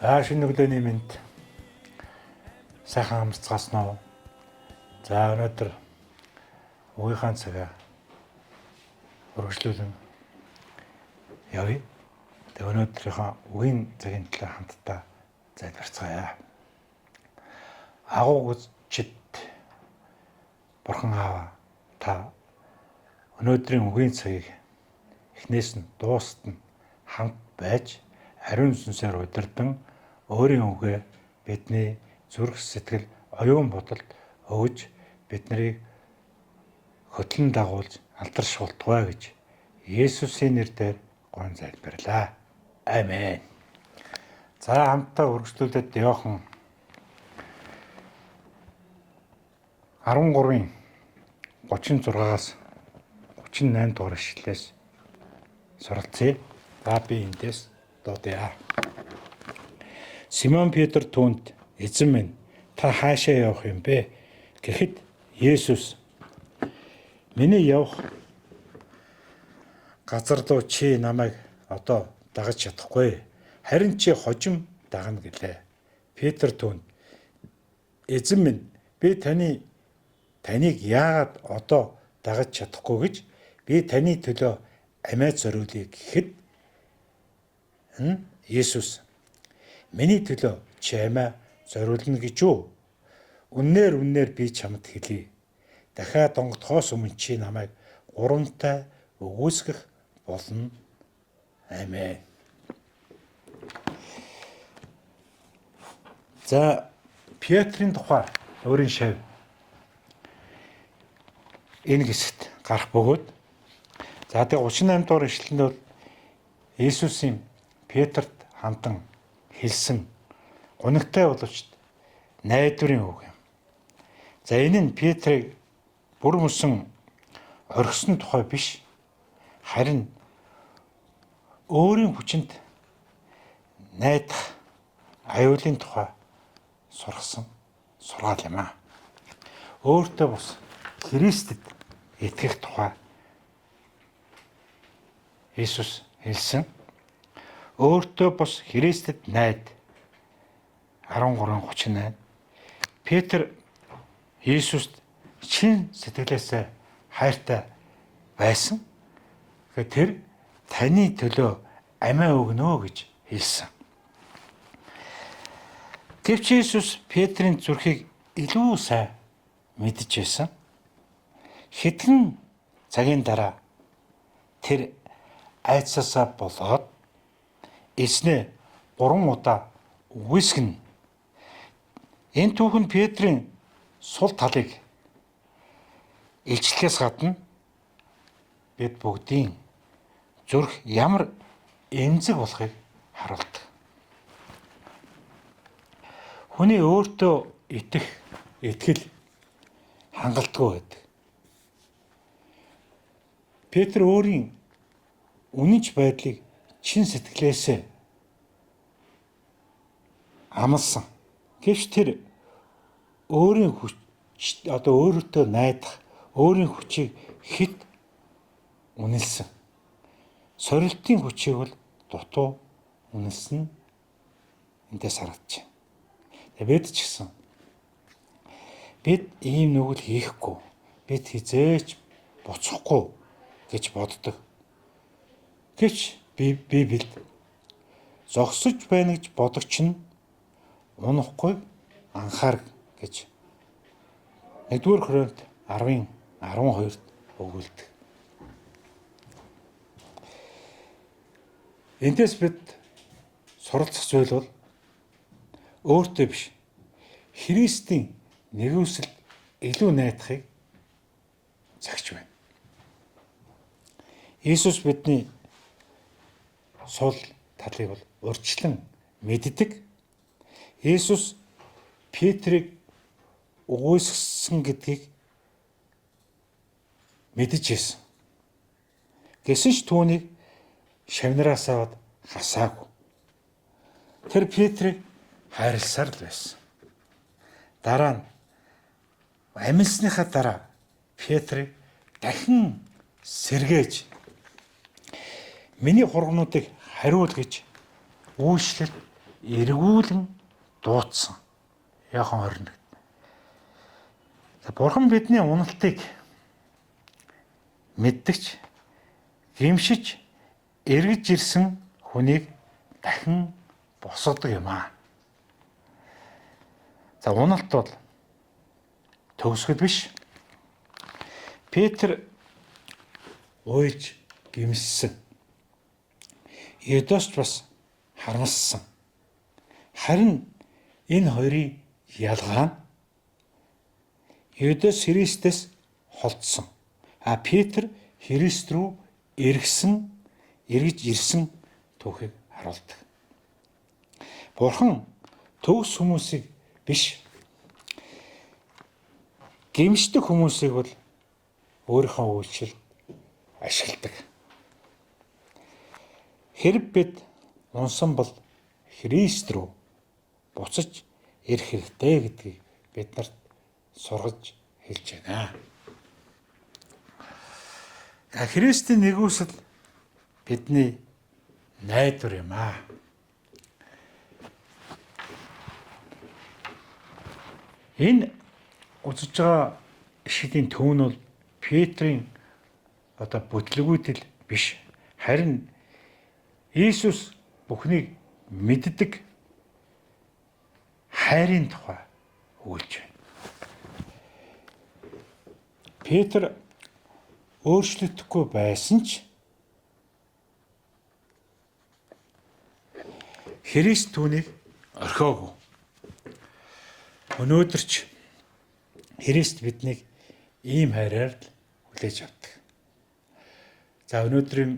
За шинэ өглөөний мэнд сайхан амарцгаасан уу? За өнөөдөр үгийнхаа цагаа үргэлжлүүлэн явъя. Тэгээ өнөөдрийнхөө үгийн цагийн төлөө хамтдаа залбирцгаая. Агуу гүчид Бурхан Аава, та өнөөдрийн үгийн цагийг эхнээс нь дуустал нь хамт байж ариун сүнсээр удирдан өөрийн үгээ бидний зүрх сэтгэл оюун бодолд өгж бид нарыг хөтлөн дагуулж алдарш болтугай гэж Есүсийн нэрээр гон залбирлаа. Амен. За хамтдаа үргэлжлүүлээд Иохан 13-ын 36-аас 38 дугаар ишлэлээс суралцъя. За би эндээс дуудъя. Симон Петр түүнд "Эзэн минь, та хаашаа явах юм бэ?" гэхэд Есүс "Миний явах газар руу чи намайг одоо дагаж чадахгүй. Харин чи хожим дагна" гэлээ. Петр түүнд "Эзэн минь, би таныг яагаад одоо дагаж чадахгүй гэж би таны төлөө амиа зориулъя" гэхэд Есүс "Миний төлөө чи амиа зориулна гэж үү? Үннээр үннээр би чамд хэлье. Дахиад онгодохоос өмнө чи намайг гурамтай үгүйсгэх болно." Амен. За Петрийн тухай өөрийн шав энэ хэсэгт гарах бөгөөд за тэгээ 38 дугаар ишлэлд бол Есүсийн Петрт хандан хэлсэн гунигтай боловч найдварын үг юм. За энэ нь Петрийг бүр мөсөн орхисон тухай биш, харин өөрийн хүчинд найдах аюулын тухай сургасан сургаал юм аа. Өөртөө бус Христэд итгэх тухай Иесус хэлсэн. Өөртөө бус Христэд найд 13:38. Петр Иесуст чин сэтгэлээсээ хайртай байсан. Тэгэхээр тэр таны төлөө амиа өгнө гэж хэлсэн. Гэвч Иесус Петрийн зүрхийг илүү сайн мэдэж байсан. Хэдхэн цагийн дараа тэр айцаасаа болоод эзнээ 3 удаа үгүйсгэнэ. Энэ түүх нь Петрийн сул талыг илчлэхээс гадна бид бүгдийн зүрх ямар эмзэг болохыг харуулдаг. Хүний өөртөө итгэх итгэл хангалтгүй байдаг. Петр өөрийн үнэнч байдлыг чин сэтгэлээсээ амласан. Гэвч тэр өөрийн хүч одоо өөртөө найдах өөрийн хүчийг хэт үнэлсэн. Сорилтын хүчийг бол дутуу үнэлсэн эндээс харагдаж байна. Тэгээ бид ч гэсэн бид ийм нүгэл хийхгүй, бид хизээч буцахгүй гэж боддог. Гэвч Библиэд зогсож байна гэж бодогч нь унахгүй анхаар гэж 1-р Коринт 10-ын 12-д өгүүлдэг. Эндээс бид суралцах зүйл бол өөртөө биш Христийн нэгүсэлд илүү найдахыг цагч байна. Иесус бидний сул талыг бол урьдчилан мэддэг. Иесус Петрийг үгүйсгэсэн гэдгийг мэдэж байсан. Гэсэн ч түүнийг шавнараас аваад хасаагүй. Тэр Петрийг хайрласаар л байсан. Дараа нь амилсныхаа дараа Петрийг дахин сэргээж миний хургнуудыг хариул гэж үйлчлэл эргүүлэн дуудсан. Иохан 21. За Бурхан бидний уналтыг мэддэгч, гэмшиж эргэж ирсэн хүнийг дахин босгодог юм аа. За уналт бол төгсгөл биш. Петр уйлж гэмссэн. Юдас ч бас харамссан. Харин энэ хоёрын ялгаа нь Юдас Христэс холдсон. А Петр Христ рүү эргэж ирсэн түүхийг харуулдаг. Бурхан төгс хүмүүсийг биш, гэмшдэг хүмүүсийг бол өөрийнхөө үйлчлэлд ашигладаг. Хэрэг бид унсан бол Христ рүү буцаж ирэх хэрэгтэй гэдгийг бид нарт сургаж хэлж байна. Христийн нэгүсэл бидний найдвар юм аа. Энэ үзэж байгаа ишлийн төв нь бол Петрийн одоо бүтлгүүтэл биш. Харин Иесус бүхнийг мэддэг хайрын тухай өгүүлж байна. Петр өөрчлөгдөхгүй байсан ч Христ түүнийг орхиогүй. Өнөөдөр ч Христ биднийг ийм хайраар л хүлээж авдаг. За өнөөдрийн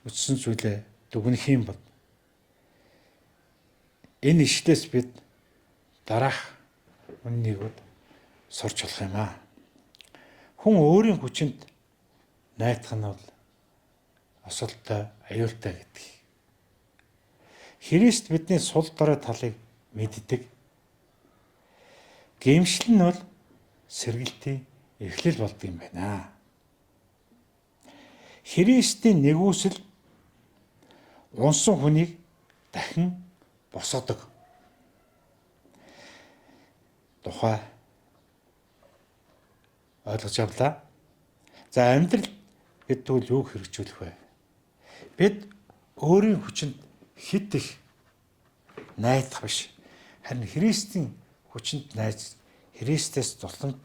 үздсэн зүйлээ дүгнэх юм бол энэ ишлээс бид дараах үннийг бол сурч болох юм аа. Хүн өөрийн хүчинд найдах нь бол осолтой, аюултай гэдэг. Христ бидний сул дорой талыг мэддэг. Гэмшил нь бол сэргэлтийн эхлэл болдог юм байна. Христийн нэгүсэл унсан хүнийг дахин босгодог. Тухай ойлгож авлаа. За амьдрал гэдэг нь юу хэрэгжүүлэх вэ? Бид өөрийн хүчинд хэд их найдах биш. Харин Христийн хүчинд найз, Христээс тусламж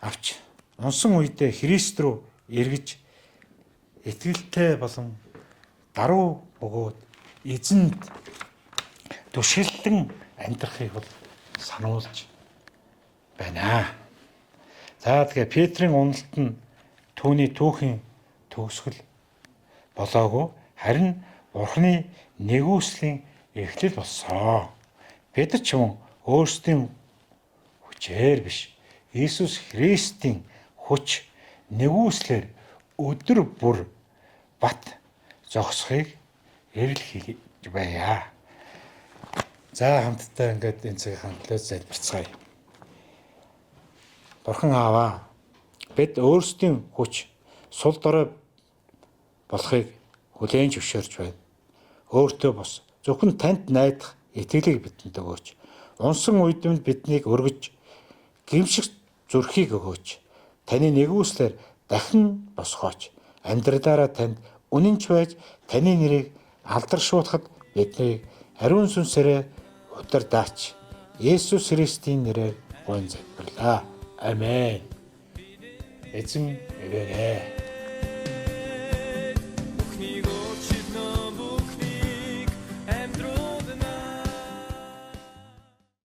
авч унсан үедээ Христ рүү эргэж итгэлтэй болон даруй бөгөөд эзэнд түшиглэн амьдрахыг бол сануулж байна. За тэгэхээр Петрийн уналт нь түүний түүхийн төгсгөл болоогүй, харин Бурхны нэгүслийн эхлэл болсон. Бид ч юм өөрсдийн хүчээр биш, Иесус Христийн хүч нэгүслээр өдөр бүр бат зогсохыг эрэл хийж байя. За хамтдаа ингээд энэ цагийн төлөө залбирцгаая. Бурхан Аава, бид өөрсдийн хүч сул дорой болохыг хүлээн зөвшөөрч байна. Өөртөө бус зөвхөн танд найдах итгэлийг бидэнд өгөөч. Унсан үед минь биднийг өргөж гэмших зүрхийг өгөөч. Таны нэгүслээр дахин босгооч. Амьдралаараа танд үнэнч байж таны нэрийг алдаршуулахад биднийг ариун сүнсээрээ удирдаач. Есүс Христийн нэрээр гуйн залбирлаа. Амен. Эзэн ивээрэй.